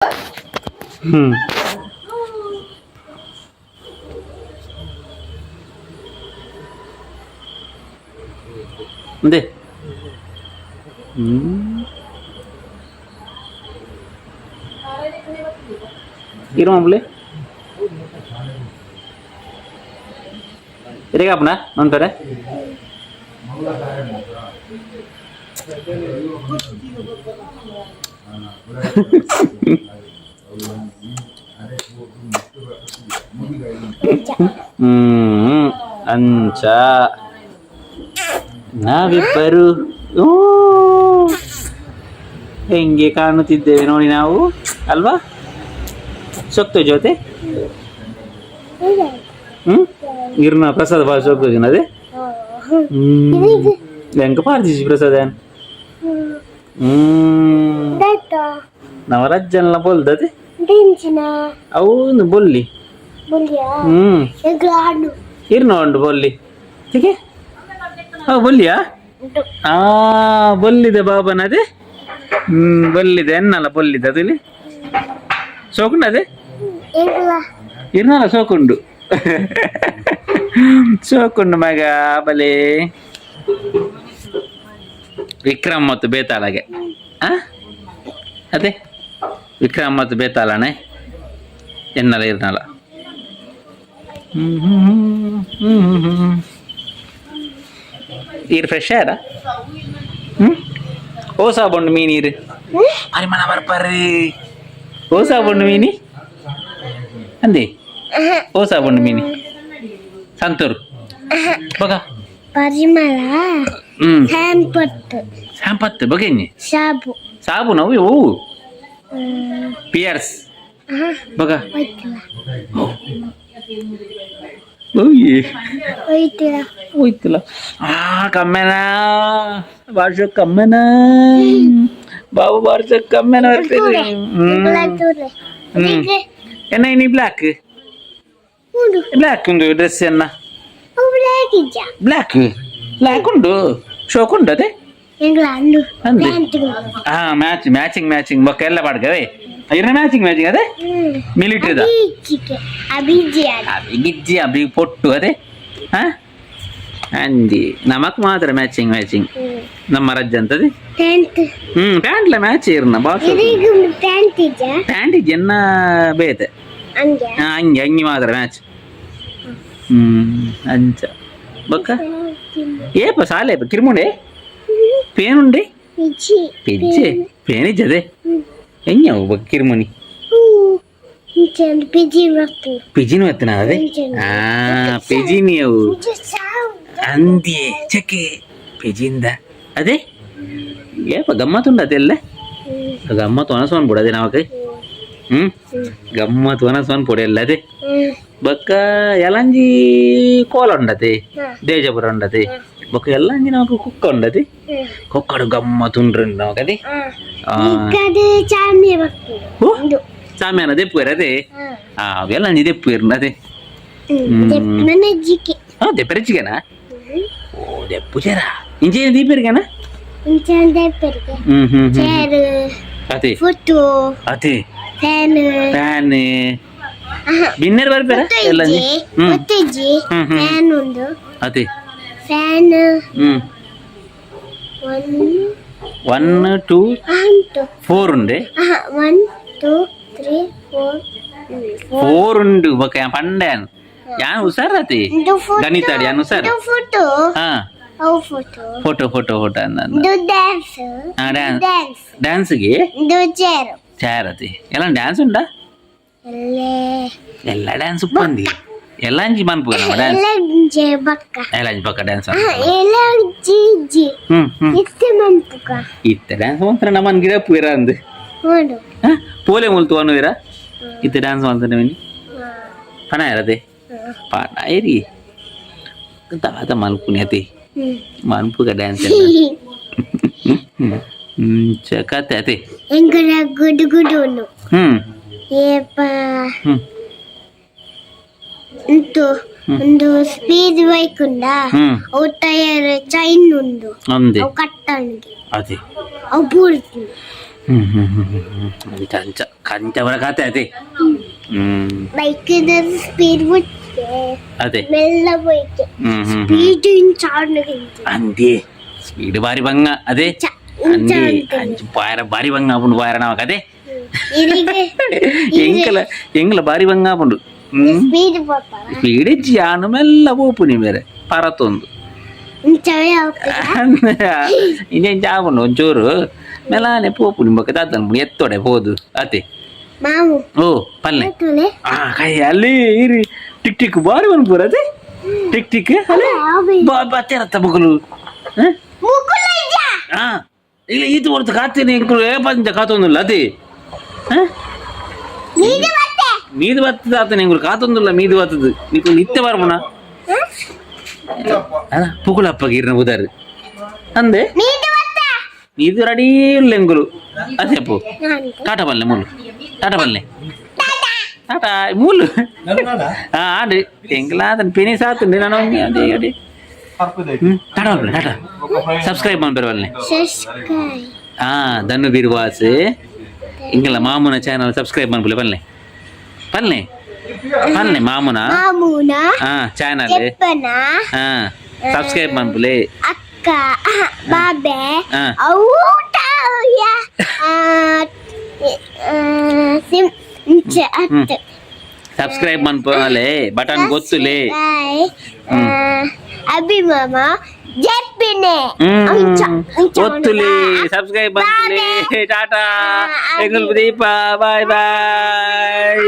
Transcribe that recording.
ಹ್ಮ್ ಅಂದೆ. ಹ್ಮ್ ಇರು ಮಾಮೂಲಿ ಇರೇಗಪ್ಪನ ನಂತರ. ಹ್ಮ್ ಅಂಚ ನಾವಿಬ್ಬರು ಊ, ಹೆಂಗೆ ಕಾಣುತ್ತಿದ್ದೇವೆ ನೋಡಿ ನಾವು, ಅಲ್ವಾ? ಸೊಕ್ತ ಜೊತೆ. ಹ್ಮ್ ಇರ್ನ ಪ್ರಸಾದ ಬಾಳ ಸೊಕ್ತ ಅದೇ. ಹ್ಮ್ ಎಂಕ ಪಾರ್ದಿಸಿ ಪ್ರಸಾದ. ಹ್ಮ್ ನವರಜ್ಜನ್ಲ ಬೋಲ್ದದೆ. ಅವನು ಬೊಲ್ಲಿ. ಹ್ಮ್ ಇರ್ನ ಉಂಡು ಬೊಲ್ಲಿ ಹೀಗೆ how ಬೊಲ್ಲಿಯಾ? ಆ ಬೊಲ್ಲಿದೆ ಬಾಬನ ಅದೇ. ಹ್ಮ್ ಬೊಲ್ಲಿದೆ ಎನ್ನಲ್ಲ ಬೊಲ್ಲಿದೆ ಅದು ಇಲ್ಲಿ ಸೋಕುಂಡು ಅದೇ. ಇರ್ನಲ್ಲ ಸೋಕುಂಡು ಸೋಕುಂಡು ಮಗ ಬಲೆ. ವಿಕ್ರಮ್ ಮತ್ತು ಬೇತಾಳಗೆ. ಆ ಅದೇ ವಿಕ್ರಮ್ ಮತ್ತು ಬೇತಾಳನೆ ಎನ್ನಲ್ಲ ಇರ್ನಲ್ಲ. ಹ್ಮ್ ಹ್ಮ್ ಹ್ಮ್ ಹ್ಮ್ ಹ್ಮ್. ಈರ್ ಫ್ರೆಶ್ ಆರ? ಹ್ಮ್ ಓ ಸಾಬುಂಡು ಮೀನ್ ಈರು ಪರಿಮಳ ಬರ್ಪರ್ರಿ. ಓ ಸಾಬುಂಡು ಮೀನಿ ಅಂದೆ. ಓ ಸಾಬುಂಡು ಮೀನಿ ಸಂತೂರು ಬಗ. ಪರಿಮಳ. ಹ್ಮ್ ಸ್ಯಾಂಪತ್ತು. ಸಂಪತ್ತು ಬಗೆಂಜಿ. ಸಾಬು. ಸಾಬು ನಾವು ಓ ಪಿಯರ್ಸ್ ಬಗ. ಹೋಯ್ತಿಲ್ಲ. ಓಯ್. ಹೋಯ್ತಿಲ್ಲ. ಹೋಯ್ತಿಲ್ಲ. ಆ ಕಮ್ಮೆನ ಭಾಷೆ ಕಮ್ಮೆನ ಬಾಬು ಭಾಷೆ ಕಮ್ಮೆನ ಬರ್ತೀರಿ. ಹ್ಮ್ ಹ್ಮ್ ಎನ್ನ ಇನಿ ಬ್ಲ್ಯಾಕ್ ಬ್ಲ್ಯಾಕ್ ಉಂಡು ಡ್ರೆಸ್ ಎನ್ನ. ಬ್ಲ್ಯಾಕ್ ಬ್ಲ್ಯಾಕ್ ಉಂಡು, ಶೋಕ್ ಉಂಡು ಅದೇ. ಅಂದೆ. ಹಾ match matching matching ಬೊಕ್ಕ ಎಲ್ಲ ಪಾಡ್ಕವೇ ಇರ್ನ ಮ್ಯಾಚಿಂಗ್ ಮ್ಯಾಚಿಂಗ್ ಅದೇ ಮಿಲಿಟರಿದ. ಅಭಿ ಗಿಜ್ಜಿ ಅಭಿ ಪೊಟ್ಟು ಅದೇ. ಹಾ ಅಂದಿ ನಮಕ್ ಮಾತ್ರ ಮ್ಯಾಚಿಂಗ್ ಮ್ಯಾಚಿಂಗ್ ನಮ್ಮ ರಜ್ಜ ಅಂತದೆ. ಹ್ಮ್ ಪ್ಯಾಂಟ್ಲ ಮ್ಯಾಚ್ ಇರ್ನ ಬಾಸ್. ಪ್ಯಾಂಟ್ ಜೆನ್ನ ಬೇತೆ. ಹಾ, ಅಂಗಿ ಅಂಗಿ ಮಾತ್ರ ಮ್ಯಾಚ್. ಹ್ಮ್ ಅಂಚ ಬೊಕ್ಕ ಏಪ ಸಾಲೆ ಕಿರ್ಮುಂಡೆ ಪೇನುಂಡೆ ಪಿಜ್ಜೆ ಪೇನಿಜ್ಜದೆ ಎಂಜ ಬೊಕ್ಕ ಕಿರ್ಮುನಿ. ಪಿಜಿನ ಬತ್ತಿನ ಅದೇ. ಆ ಪಿಜಿನಿ ಅವು ಅಂದಿ ಚಕ್ಕೆ ಪಿಜಿಂದ ಅದೇ. ಏಪ ಗಮ್ಮತ್ತುಂಡು ಅದೆಲ್ಲ ಗಮ್ಮತ್ತು ಒನಸೋನ್ ಬಿಡು ಅದೇ ನಮಕ್. ಹ್ಮ್ ಗಮ್ಮತ್ತು ಒನಸೋನ್ ಪೊಡಿ ಎಲ್ಲ ಅದೇ. ಬೊಕ್ಕ ಎಲ್ಲಂಜಿ ಕೋಲ ಉಂಡತೆ, ದೇಜಪುರ ಉಂಡತೆ. ಬೊಕ್ಕ ಎಲ್ಲಂಜಿ ನಮಕ್ ಕುಕ್ಕ ಉಂಡತೆ. ಕೊಕ್ಕಡು ಗಮ್ಮತ್ತು ಉಂಡ್ರು ನಮಕ್ ಅದೇ. ಓ ಸಾಮ್ಯಾನ ದೆಪ್ಪುವೆರ್ ಅದೇ. ಆ ಎಲ್ಲಂಜಿ ದೆಪ್ಪುವೆರ್ ಅದೇ. ಹಾ ದೆಪ್ಪರೆಚ್ಚಿಗೆನಾ? ಓ ದೆಪ್ಪು ಚೇರ ಇಂಚೇನು ದೀಪೇರಿಗೆನಾ? ಹ್ಮ್ ಹ್ಮ್ ಹ್ಮ್ ಅದೇ. ಫೋಟೋ. ಅದೇ. ಫ್ಯಾನ್. ಫ್ಯಾನ್ ಬಿನ್ನೆರ್ ಬರ್ಪೇರ ಎಲ್ಲಂಜಿ. ಹ್ಮ್ ಹ್ಮ್ ಹ್ಮ್. ಫ್ಯಾನ್ ಉಂಡು. ಅದೇ. Fan. ಹ್ಮ್ one. One two ಉಂಟು. ಫೋರ್ ಉಂಡೆ. 1 2 3 4. ಫೋರ್ ಉಂಡು ಬೊಕ್ಕ ಪಂಡ್ಯಾನ್ ಯಾನ್ ಹುಷಾರತಿ ಗಣಿತ ಯಾನ್ ಹುಷಾರ್. ಫೋಟೋ. ಹಾ. ಅವು photo. Photo photo photo ಅಂದ. ಇದು ಡ್ಯಾನ್ಸ್. ಹಾ ಡ್ಯಾನ್ಸ್. ಡ್ಯಾನ್ಸ್. ಡ್ಯಾನ್ಸ್ಗೆ. ಇದು ಚೇರ್. ಚೇರ್ ಅತಿ. ಎಲ್ಲ ಡ್ಯಾನ್ಸ್ ಉಂಡಾ? ಎಲ್ಲೇ. ಎಲ್ಲ ಡ್ಯಾನ್ಸ್ ಉಪ್ಪಂದಿ ಎಲ್ಲ ಅಂಜಿ ಮನ್ಪು ನಮ್ಮ ಡ್ಯಾನ್ಸ್. ಎಲ್ಲ ಬಕ್ಕ. ಎಲ್ಲ ಅಂಜಿ ಪಕ್ಕ ಡ್ಯಾನ್ಸ್. ಎಲ್ಲ ಜಿ ಹ್ಮ್ ಹ್ಮ್ ಇತ್ತೆ ಮನ್ಪುಕ. ಇತ್ತೆ ಡ್ಯಾನ್ಸ್ ಮಾತ್ರ ನಮ್ಮನ್ ಗಿಡ ಪೂರ ಅಂದ್. ನೋಡು. ಪೋಲೆ ಮುಲ್ತು ಅನುವಿರ ಇತ್ತೆ ಡ್ಯಾನ್ಸ್ ಮಾಡ್ತಾನೆ ಮಿನಿ ಪಣ ಇರದೆ ಪಣ ಇರಿ ತಾತ ಮನ್ಪುನಿ ಅತಿ ಮನ್ಪುಗ ಡ್ಯಾನ್ಸ್ ಎಲ್ಲ. ಹ್ಮ್ ಕತೆ ಅತಿ. ಎಂಕಲ ಗುಡು ಗುಡು ಉಂಡು. ಹ್ಮ್ ಏಪ. ಹ್ಮ್ ಉಂಟು ಒಂದು ಸ್ಪೀಡ್ ಬೈಕ್ ಉಂಡಾ? ಹ್ಮ್ ಅವು ಟೈರ್ ಚೈನ್ ಉಂಡು. ಅಂದೆ. ಅವು ಕಟ್ಟಂಗೆ. ಅದೇ. ಅವು ಪೂರ್ತಿ. ಹ್ಮ್ ಹ್ಮ್ ಹ್ಮ್ ಹ್ಮ್ ಹ್ಮ್. ಅಂಚ ಅಂಚ ಕಂಚ ಬರ ಖಾತೆ ಅದೇ. ಹ್ಮ್. ಬೈಕ್ ಸ್ಪೀಡ್ ಬಿಟ್ಟೆ. ಅದೇ. ಮೆಲ್ಲ ಬೈಕ್. ಹ್ಮ್ ಹ್ಮ್ ಹ್ಮ್ ಸ್ಪೀಡ್ ಇಂಚಾಡ್ನ. ಅಂದೇ, ಸ್ಪೀಡ್ ಬಾರಿ ಬಂಗ ಅದೇ. ಅಂದೇ, ಅಂಚ ಬಾರ ಬಾರಿ ಬಂಗ ಆಪುಂಡು ಬಾರ ನಮಕ್ ಅದೇ. ಇರಿಗೆ. ಎಂಕಲ ಎಂಕಲ ಬಾರಿ ಬಂಗ ಆಪುಂಡು. ಹ್ಮ್. ಸ್ಪೀಡ್ ಪೋಪಾರ. ಸ್ಪೀಡ್ ಇಜ್ಜಿ, ಯಾನು ಮೆಲ್ಲ ಪೋಪುನಿ ಬೇರೆ ಪರತೊಂದು. ಇಂಚವೇ ಹೋಗ್ತದೆ. ಇಂಚ ಆಪುಂಡು ಒಂಚೂರು ಮೆಲಾನೆ ಪೋಪುನಿ ಬೊಕ್ಕ ದಾದ ಎತ್ತೊಡೆ ಪೋದು ಅತೆ. ಮಾಮು. ಓ, ಪಲ್ಲೆ. ತುಲೆ. ಆ ಕೈ ಅಲ್ಲಿ ಇರಿ, ಟಿಕ್ ಟಿಕ್ ಬಾರಿ ಮನ್ಪುರ ಅದೇ, ಟಿಕ್ ಟಿಕ್ ಅಲ್ಲೇ ಬಾ ಬತ್ತೇರತ್ತ ಮಗಲು. ಮುಕುಲ ಇಜ್ಜಾ. ಹಾ, ಇಲ್ಲ, ಈತ ಹೊರ್ತು ಕಾತೀನಿ ಎಂಕುಲು ಏಪಂಚ ಕಾತೊಂದುಲ್ಲ ಅದೇ. ನೀನು ಮತ್ತೆ. ಮೀದು ಬತ್ತದ ಆತನ ಎಂಕುಲು ಕಾತೊಂದುಲ್ಲ ಮೀದು ಬತ್ತದು ನಿಕುಲು ಇತ್ತೆ ಬರ್ಪುಣ ಅಲ್ಲ ಪುಕುಲಪ್ಪ ಗಿರ್ನ ಉದಾರು ಅಂದೆ. ನೀನು ಮತ್ತೆ. ಇದು ರೆಡಿ ಇಲ್ಲ ಎಂಕುಲು ಅದೇ ಅಪ್ಪು. ನಾನು. ಟಾಟಾ ಬಲ್ಲೆ ಮೂಲು, ಟಾಟಾ ಬಲ್ಲೆ, ಟಾಟಾ ಮೂಲು. ಹಾ, ಆಡು ಎಂಕಲ ಆತನ ಪಿನಿಸ್ ಆತಂడి ನಾನು ಅದೇ ಅದೇ. ಟಾಟಾ ಬಲ್ಲೆ, ಟಾಟಾ. ಸಬ್ಸ್ಕ್ರೈಬ್ ಮಾಡ್ಬೇಡ ಬಲ್ಲೆ. ಸಬ್ಸ್ಕ್ರೈಬ್. ಹಾ, ಧನು ಬಿರ್ವಾಸ್ ಇಂಗಲ ಮಾಮೂನ ಚಾನಲ್ ಸಬ್ಸ್ಕ್ರೈಬ್ ಮಾಡ್ಬಿಲ್ಲ ಬಲ್ಲೆ, ಬಲ್ಲೆ, ಬಲ್ಲೆ ಮಾಮೂನ. ಮಾಮೂನ. ಹಾ, ಚಾನಲ್. ಚೆಪ್ಪನ. ಹಾ, ಸಬ್ಸ್ಕ್ರೈಬ್ ಮಾಡ್ಬಿಲೆ. ಅಕ್ಕ ಬಾಬೆ. ಹಾ. ಊಟ ಸಿಮ್ ಇಂಚ ಅತ್ತು. ಸಬ್ಸ್ಕ್ರೈಬ್ ಮನ್ಪಲೆ ಬಟನ್ ಗೊತ್ತುಲೆ. ಅಭಿಮಾಮ ಜೆಪ್ಪಿನೆ. ಹ್ಮ್, ಒತ್ತುಲಿ, ಸಬ್ಸ್ಕ್ರೈಬ್ ಮಾಡ್ಲಿ. ಟಾಟಾ ಎಂಗುಲ್ ದೀಪ, ಬಾಯ್ ಬಾಯ್.